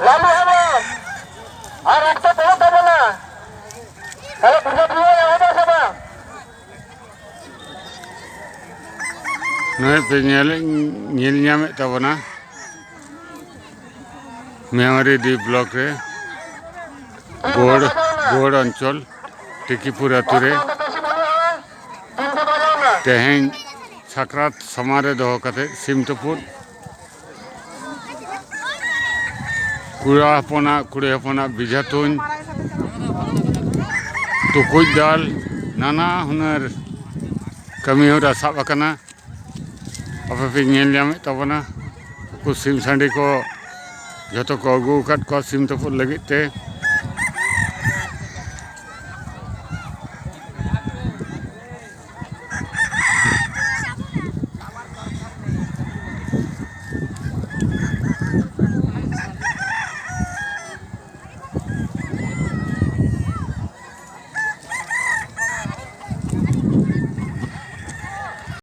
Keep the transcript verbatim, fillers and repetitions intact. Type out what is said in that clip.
ᱞᱟᱞᱩ ᱦᱮᱢᱵᱨᱚᱢ ᱟᱨ ᱚᱠᱛᱚ ᱠᱚᱢᱚᱜ ᱛᱟᱵᱚᱱᱟ᱾ ᱛᱟᱦᱞᱮ ᱯᱩᱡᱟᱹ ᱯᱩᱡᱟᱹ ᱮᱦᱚᱵᱟ ᱥᱮ ᱵᱟᱝ? ᱱᱚᱜᱼᱚᱭ ᱯᱮ ᱧᱮᱞ, ᱧᱮᱞ ᱧᱟᱢᱮᱫ ᱛᱟᱵᱚᱱᱟ ᱢᱮᱢᱟᱨᱤ ᱰᱤ ᱵᱞᱚᱠ ᱨᱮ ᱜᱳᱲ, ᱜᱳᱲ ᱚᱧᱪᱚᱞ ᱴᱤᱠᱤᱯᱩᱨ ᱟᱛᱳ ᱨᱮ ᱛᱮᱦᱮᱧ ᱥᱟᱠᱨᱟᱛ ᱥᱟᱢᱟᱝ ᱨᱮ ᱫᱚᱦᱚ ᱠᱟᱛᱮ ᱥᱤᱢ ᱛᱩᱯᱩᱫ, ᱠᱚᱲᱟ ᱦᱚᱯᱚᱱᱟᱜ, ᱠᱩᱲᱤ ᱦᱚᱯᱚᱱᱟᱜ ᱵᱮᱡᱷᱟ ᱛᱩᱧ, ᱴᱩᱠᱩᱡ ᱫᱟᱞ, ᱱᱟᱱᱟ ᱦᱩᱱᱟᱹᱨ ᱠᱟᱹᱢᱤ ᱦᱚᱨᱟ ᱥᱟᱵ ᱟᱠᱟᱱᱟ᱾ ᱟᱯᱮ ᱯᱮ ᱧᱮᱞ ᱧᱟᱢᱮᱫ ᱛᱟᱵᱚᱱᱟ, ᱩᱱᱠᱩ ᱥᱤᱢ ᱥᱟᱺᱰᱤ ᱠᱚ ᱡᱷᱚᱛᱚ ᱠᱚ ᱟᱹᱜᱩ ᱟᱠᱟᱫ ᱠᱚᱣᱟ ᱥᱤᱢ ᱛᱩᱯᱩᱫ ᱞᱟᱹᱜᱤᱫ ᱛᱮ᱾